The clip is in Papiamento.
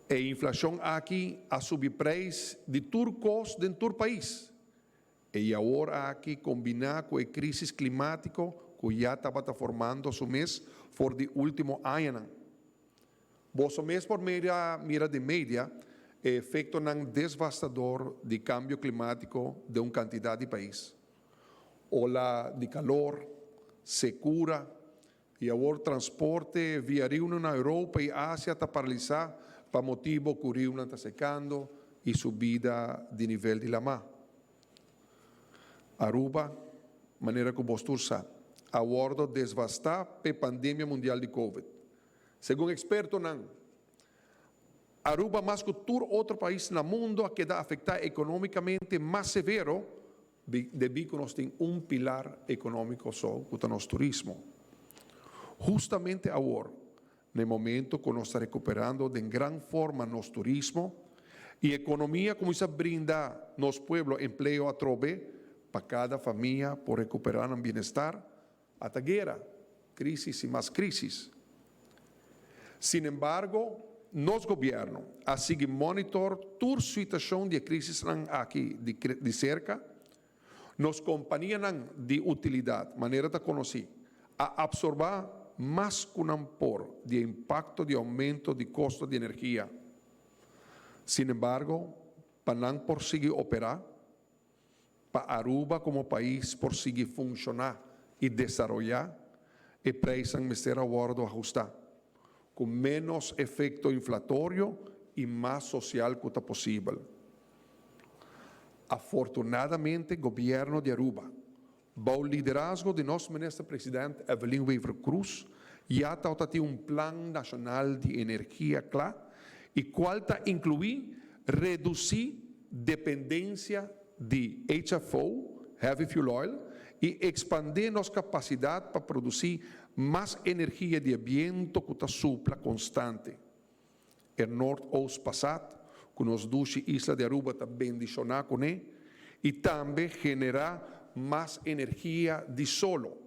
E inflacion aki a subi prijs di tur cos den tur pais. Y awor aki combina cu e crisis climatico cu ya tabata formando su mes for di ultimo añanan. Boso mes por mira den media e efectonan devastador di cambio climatico den un cantidad di pais. Ola di calor, secura y awor transporte via riu na Europa y Asia ta paralisa pa motibo cu riunan ta secando y subida di nivel di lama. Aruba, manera cu boso tur sa, a wordo devasta pa pandemia mundial di COVID. Segun expertonan, Aruba mas cu tur otro pais na mundo a keda afecta economicamente mas severo debi cu nos tin un pilar economico so, cu ta nos turismo. Hustamente awor, na momento cu nos ta recuperando di gran forma nos turismo y economia cuminsa brinda nos pueblo empleo atrobe pa cada famia por recupera nan bienestar, ata guera, crisis y mas crisis. Sin embargo, nos gobierno a sigui monitor tur situacion di crisis aki di cerca. Nos companianan di utilidad, manera ta conoci, a absorba mas cu nan por di impacto di aumento di costo di energia. Sin embargo, pa nan por sigui opera, pa Aruba como pais por sigui funciona y desaroya, e prijsnan mester a wordo ahusta, cu menos efecto inflatorio y mas social cu ta posibel. Afortunadamente, gobierno di Aruba, bou liderazgo di nos minister-presidente Evelyn Wever-Croes, ya tin un plan nacional di energia cla, y cual ta inclui reduci dependencia di HFO, Heavy Fuel Oil, y expande nos capacidad pa produci mas energia di biento cu ta supla constante. E Noordoost Passat, cu nos dushi isla di Aruba ta bendiciona cu ne, y tambe genera mas energia di solo.